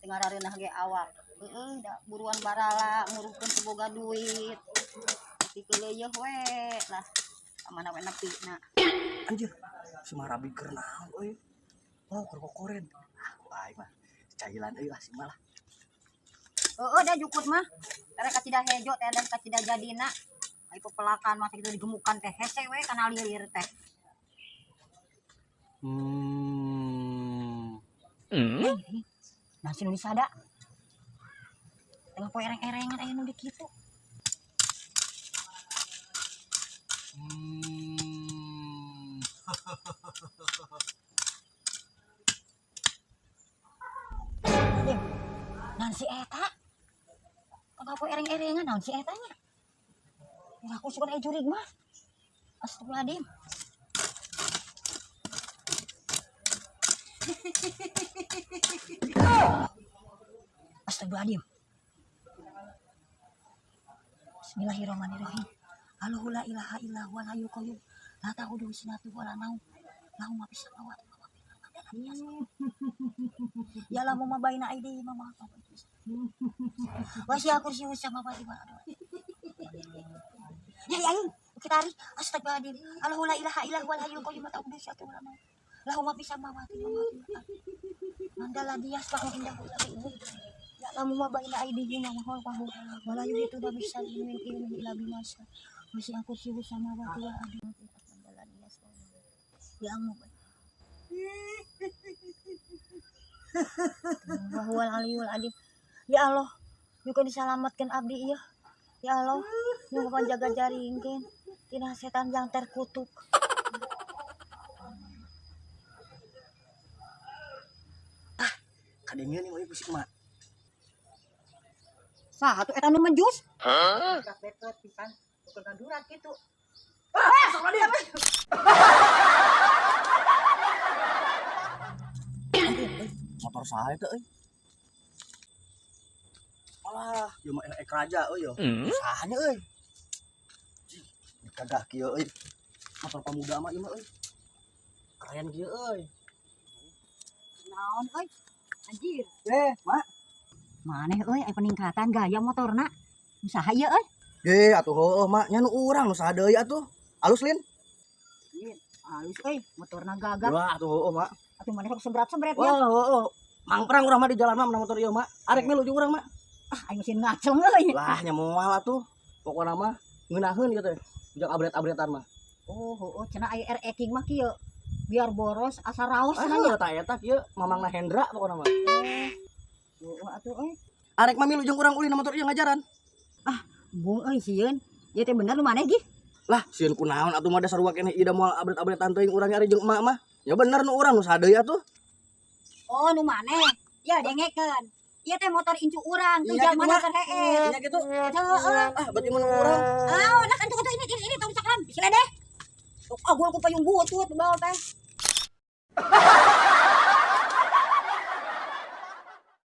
Ngarareunah ge awak. Heeh, da buruan barala nguruhkeun teu boga duit. Tapi keuleuyeung we lah. Ka mana we nepi na. Anjir, si Marabi keur naon euy? Oh, keur kokoren. Ah, ku aing mah cailan euy lah si malah. Heeh, da jukut mah. Tere kacida hejo teh dan kacida jadina. Ai pepelakan mah kitu digemukan teh hese we kana lilir teh. Nah, si nu disada. Tengah poe ereng-erengan aya nu di kitu. Naon si eta? Tengah poe ereng-erengan naon si eta nya? Ya aku suka aya jurig mah. Astagfirullahaladzim. Astagfirullahaladzim. Bismillahirrahmanirrahim. Allahu la ilaha illa huwal hayyul qayyum. La ta'khudhuhu sinatun wa la naum. Lahu ma fis samawati wa ma fil ardi. Ya lamu ma baina aidihim wa ma khalfahum. Wasi'a kursiyyuhu samawati wal ardi. Ya ya aing, kita hari astagfirullahaladzim. Allahu la ilaha illa huwal hayyul qayyum. La ta'khudhuhu sinatun wa la naum. Lahu ma fis samawati wa ma fil ardi. Man dzal ladzi yashfa'u indahu illa bi'iznihi. Ya lamu ma baina aidihim wa ma khalfahum wa la yuhituna bi syai'in min ilmihi illa bima syaa. Wasi'a kursiyyuhu samawati wal ardi. Ya Allah. Wa huwal aliyul azim. Ya Allah, nyukeun disalametkeun abdi ieu. Ya Allah, nyukeun panjaga jaringkeun tina setan yang terkutuk. Ah, kadengeun ieu ku si emak. Saha tuh eta nu menjus? Hah? Beket pisan, bukan ganduran kitu. Ah, astagfirullahaladzim. Motor saha eta euy? Alah, ieu mah ek raja euy yo. Sahanya euy. Kagah kieu euy. Motor pemuda mah ieu mah euy. Keren kieu euy. Naon euy? Anjir. Mak. Maneh euy aya peningkatan gaya motorna. Saha ieu euy? Ge atuh heueuh mak nya nu urang nu saha deui atuh. Alus lin? Alus euy, motorna gagah. Wah, atuh heueuh mak. Atuh maneh sok sebrat-sebret nya. Wah, heueuh. Mangprang urang mah di jalan mah menang motor ieu mak. Arek milu jeung urang mak. Ah, aing mesin ngaceng euy. Lah nya moal atuh. Pokona mah ngeunaheun kieu teh. Ujang abret-abretan mah. Oh, heueuh cenah aya RE King mah kieu. Biar boros asa raos Ah, cenah nya. tah eta kieu mamangna Hendra pokona mah. Heueuh atuh euy. Arek mah milu jeung urang ulin motor ieu ngajaran. Ah, embung euy sieun. Ieu teh bener nu maneh gih? Lah, sieun kunaon atuh mah dasar sarua keneh ieu da moal abret-abretan teuing urang ari jeung emak mah. Ya bener nu urang nu saha deui atuh. Oh, nu maneh. Ya dengekeun. Ieu teh motor incu urang, teu Iya, gitu, zaman Mak. keur heeh. Iya gitu. Heeh. Ah, berarti mun urang. Ah, nah kan tuh ini tong cakram. Sila deh. Tuh, agul ku payung butut bawa teh.